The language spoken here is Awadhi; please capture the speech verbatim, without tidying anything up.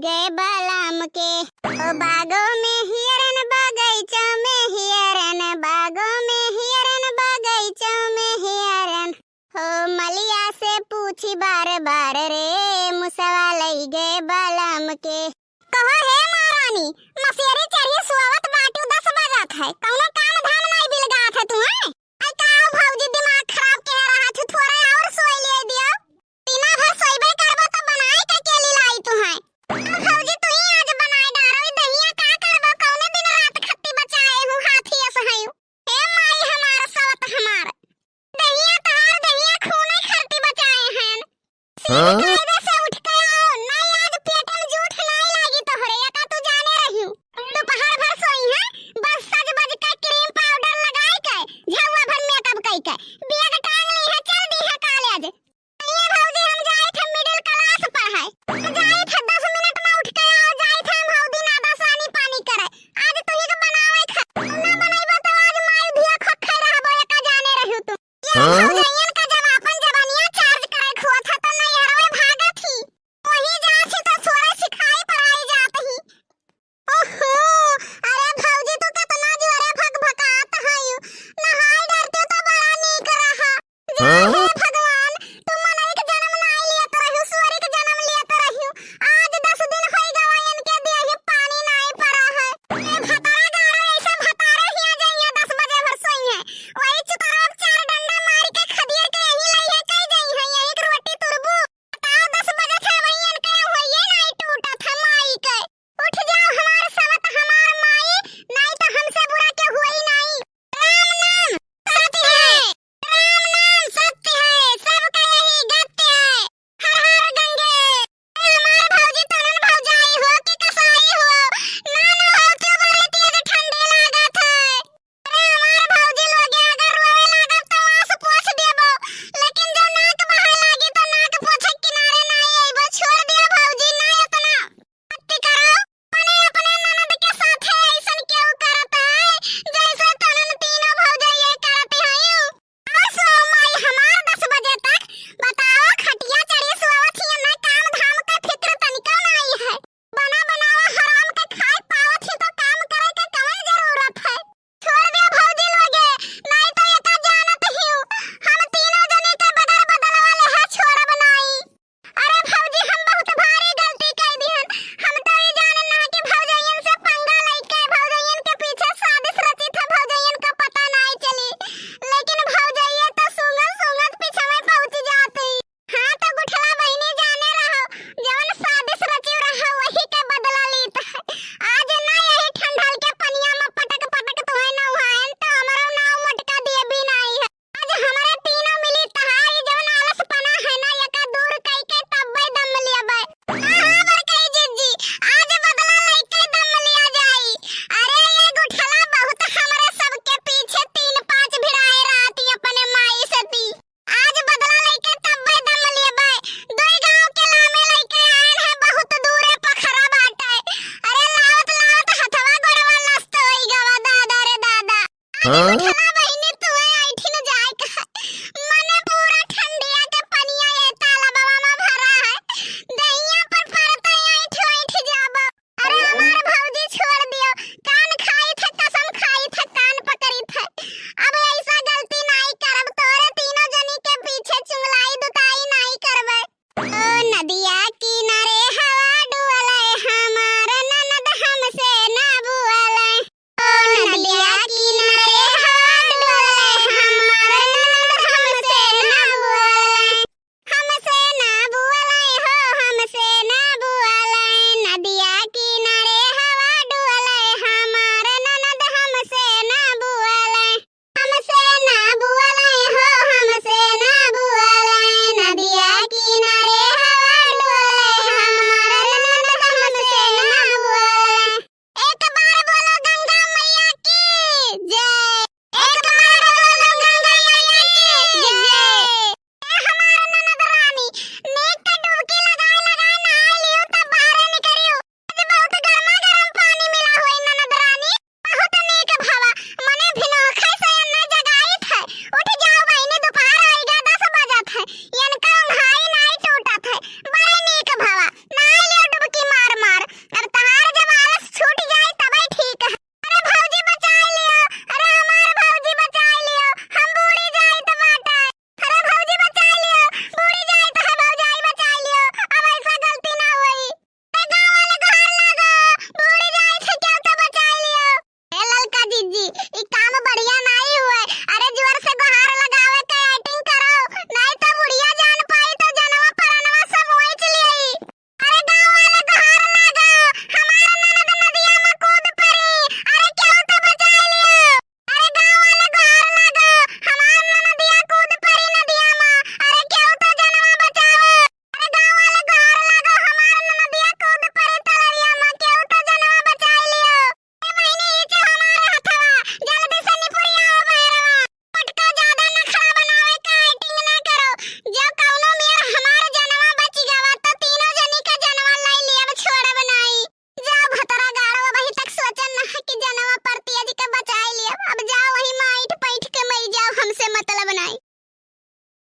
गए बलम के। ओ बागों में हियरन, बगैचों में हियरन, बागों में हियरन, बगैचों में हियरन। हो मलिया से पूछी बार बार रे, मुसवा लई गए बलम के। कहो हे महारानी, मसेरी चढ़ी सुआवत बाटू, दस बजत है, कौनो काम धाम नाई बिलगात है तू, हैं? आई का हो भौजी, दिमाग खराब के रहा थू, थोड़ा और सोई ले दियो। दिना भर सोइबे करबो तो बनाई के के लिलाई तू, हैं? अब भौजी तू ही आज बनाए डारो, ई दहिया का करबो, कौने दिन रात खत्ती बचाए हूँ, हाथी अस हयू। हे माई हमार, सवत हमार, दहिया तहार, दहिया खूने खरती बचाए हैं। सीधी हाँ? कायदे से उठ के आओ, नहीं आज पेट में जूठ नहीं लागी तोहरे, एका तू जाने रहियो। दोपहर भर सोई है, बस सज बज के क्रीम पाउडर लगाई के, झउआ भर मेकअप कई के, बैग टांग ली है, चल दी है कॉलेज। ये भौजी हम जाई थे मिडिल क्लास पढ़ाई, जाई थे दस मिनट में उठ के आओ, जाई थे हम हौदी नादासानी पानी करे। आज तू ही के बनावे खा, ना बनैबो तो आज माई धिया खो खाई रहबो, एका जाने रहियो तू। ये हाँ? भौजाइयन का जब आपन जवानिया चार्ज करे खोत ह, तो नैहरवे भागत ही। वही जात ही तो थोड़ा सिखाई पढ़ाई जात ही। ओहो, अरे भौजी, तू कितना जोरे भकभकात हयू। नहाई डरते तो बड़ा नीक रहा। जा हाँ? हे भगवान, तू मनई के जन्म नाई लियत रह्यू, सुअरी के जन्म लियत रह्यू। आज दस दिन होई गवा इनके देही पानी नाई पड़ा है। ए भतारा गाड़ा ऐसे भतारे हिया जइया दस बजे भर सोइहे। वही चुतरा चार डंडा मार के खदियर के यहीं लइहे कई जइहे, यहीं के रोटी तुरबू। बताओ, दस बजे से वही इनके होइए नाई टूटत है माई के। उठ जाओ हमार सवत, हमार माई, नाई तो हमसे बुरा के हुई नाई। राम नाम सत्य है, राम नाम सत्य है, सबका यही गत्य है। हर हर गंगे। ए हमार भौजी, तनन भौजाई हो कि कसाई हो? ना, ना हो, क्यों बोले तेरे ठंडी लागत है? अरे हमार भौजी लोगे, अगर रोवे लागब तो आंसू पोंछ देबो, लेकिन जब नाक बहाए लागी तो नाक पोंछे किनारे ना अइबो। छोड़ दिया भौजी, ना इतना मत करो। अपने, अपने ननद के साथे ऐसन क्यों करत है, जैसे तनन तीनों भौजाई ये करत हयू? आओ सो माई हमार दस बजे तक, बताओ खटिया चढ़ी सोवत हिया, ना काम धाम का फिक्र तनिको नाई है। बना बनावा हराम के खाए पावत ही तो काम करे के कवन जरूरत है? छोड़ दे भौजी लोगे, नाई तो एका जानत हियू, हम तीनों जने के बदर बदलवा ले है, छोड़ब नाई। अरे भौजी, हम बहुत भारी गलती कई दिहन। हम तो ई जाने ना कि भौजाइयन से पंगा लइके भौजाइयन के पीछे साजिश रचित है, भौजाइयन का पता नाई चली। लेकिन भौजाइये तो सूंघत सूंघत पिछवे पहुंच जाती। हाँ तो गुठला बहिनी जाने रहो, जवन साजिश रची रहा वही के बदला लीत है। आज ना यही ठंडल के पनिया में पटक पटक तुहे नउहायन तो हमरो नाव मोटका दिए भी नाई है। आज हमरे तीनों मिली तहारी जवन आलसपना है ना, एका दूर कई के तब्बे दम लियबे। हाँ, हाँ, बड़कई जिज्जी, आज बदला लइके दम लिया जाई। अरे, ये गुठला बहुत हमरे सबके पीछे तीन पाँच भिड़ाए रहती अपने माई से ती। आज बदला लइके तब्बे दम लियबे। दुई गाँव के लामे लइके आएन है बहुत दूरे पखरा बाटे। अरे, लावत लावत हथवा गोड़वा लस्त होई गवा दादा रे दादा। हाँ?